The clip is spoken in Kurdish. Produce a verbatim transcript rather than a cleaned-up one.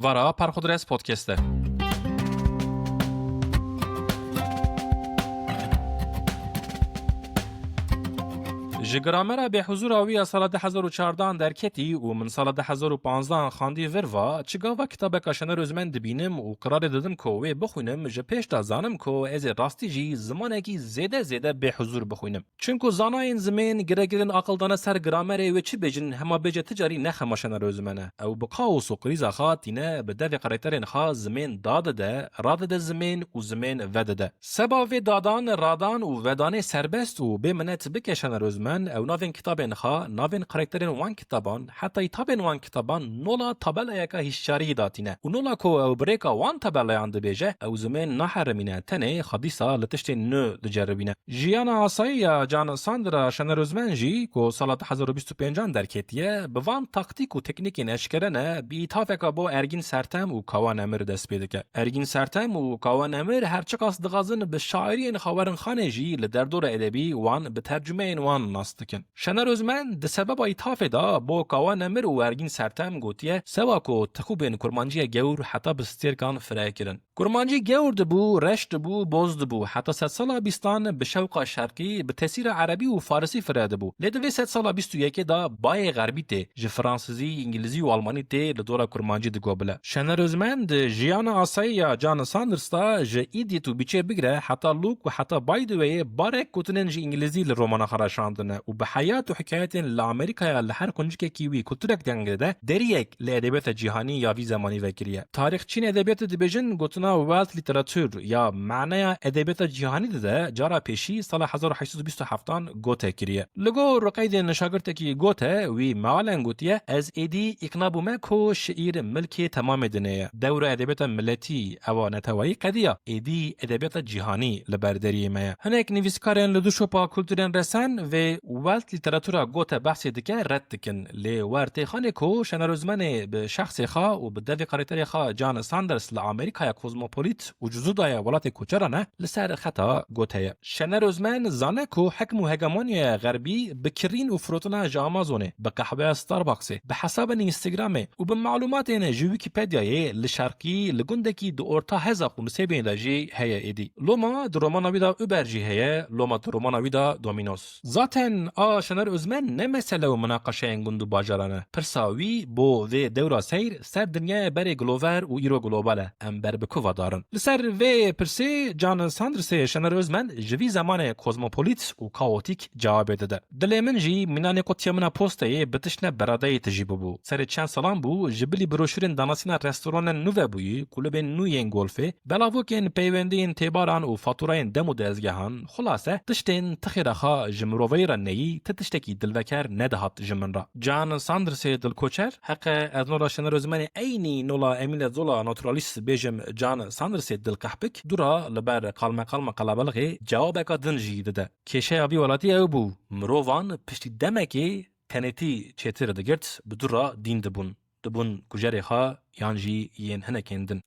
Vara Perxudres Podcast e. Ji gramera bêhuzûra wî ya sala du hezar û çardehan derketî û min sala du hezar û panzdehan xandî vir va, çi gava kitabeka Şener Ozmen dibînim û qirarê didim ku wê bixwînim, ji pêş de zanim ku ez ê rastî jî zimanekî zêde zêde bêhuzûr bixwînim. Çunku zanayên zimên, giregirên aqil dane ser gramerê wê çi bêjin, hema bêje ti carî ne xema Şener Ozmen e. Ew bi kaos û krîza xwe tîne, bi devê karakterên xwe zimên dadide, radide zimên û zimên vedide. Seba vê dadan, radan û vedanê serbest û bê minet bike Şener Ozmen, ew navên kitabên xwe, navên karakterên wan kitaban, heta îtavên wan kitaban nola tabelayeka hişyariyê datîne. Û nola ku ew bi rêka wan tabelayan dibêje, ew zimên naherimîne, tenê xwe dîsa li tiştên nû diceribîne. Jiyana Asayî ya Can Sandra Şener Ozmen jî, ku sala du hezar û bîst û pêncan derketiye, bi van taktîk û teknîkên eşkere ne, bi îtaveka bo Ergîn Sertem û Kawa Nemir dest pê dike. Ergîn Sertem û Kawa Nemir her çiqas dixwazin bi şairiyên xwe werin xanê jî, li derdora edebî wan bi tercumeyên wan nas dikin. Şener Ozmen di sebeba îtafê de bo Kawa Nemir û Ergîn Sertem gotiye, sewa ku texûbên kurmanciyê gewr heta bi stêrkan fire kirin. Kurmancî gewr dibû, reş dibû, boz dibû. Heta sedsala bîstan bi şewqa şerqî, bi tesîra erebî û farisî fire dibû. Lê di vê sedsala bîst û yekê de bayê xerbî tê, ji fransizî, îngilizî û almanî tê li dora kurmancî digobile. Şener Ozmen di Jiyana Asayî ya Can Sanders de ji Idiot û Biçê bigire heta Look û heta By the Wayê barek gotinên ji îngilizî li romana xwe re şandine û bi heyat û hikayetên li Amerîkaya li her quncikekî wî ku tu rek dengê de deriyek li edebiyata cîhanî ya vî zemanî vekiriye. Tarîxçiyên edebiyatê dibêjin gotina Weltliteratur ya maneya edebiyata cîhanî dide cara pêşî sala hezar û heşt sed û bîst û heftan Goethe kiriye. Li gor qeydên şagirtekî Goethe wî mealen gotiye, ez êdî îqna bûme ku şiîr milkê temamê dinê ye. Dewra edebiyata miletî, ewa netewayî qediya. Êdî edebiyata cîhanî li ber deriyê me ye. Hinek nivîskarên li du şopa kulturên resen vê Weltliteratura Goethe behsê dike, red dikin. Lê wer tê xanê ku Şener Ozmenê bi şexsê xwe û bi devê karakterê xwe Can Sanders li Amerîkaya kozmopolit û cizû daye welatê koçeran e, li ser xeta Goethe ye. Şener Ozmen zane ku hekm û hegemonyaya xerbî bi kirîn û firotina ji Amazonê, bi qehweya Starbucksê, bi hesabên Instagramê û bi malûmatên ji Wikipediayê li şerqî, li gundekî di orta heza û nisêbên de jî heye êdî. Loma di romana wî de Uber jî heye, loma di romana wî de Domino's. Zaten a Şener Ozmen ne mesele û minaqeşeyên gund û bajaran e. Pirsa wî bo vê dewra seyr ser dinyaya berê Glover û îro global e. Em ber bi ku ve darin? Li ser vê pirsê Can Sandersê Şener Ozmen ji vî zemanê kozmopolît û kaotîk cewabê dide. Dilê min jî mînanê qutiya min a posteyê bi tişt ne beradeyê tijî bûbû. Serê çend salan bû ji bilî broşûrên danasîna restoranên nû vebûyî, kulibên nû yên golfê, belavokên peywendiyên têbaran û faturayên dem û dezgehan, xulase tiştên ti xêra xwe ji miroveyî re neyî ti tiştekî dilveker nedihat ji min re. Can Sandersê dilkoçer, heqe ez nola Şener Ozmenê eynî nola Emîle Zola naturalîst bêjim Can Sandersê dilqehpik, dûra li ber qalmeqalma qelebalixê cewabeka din jî dide. Kêşeya vî welatî ew bû, mirovan piştî demekê tenêtî çêtir digirt, bi dû re dîn dibûn. Dibûn kujerê xwe yan jî yên hinekên din.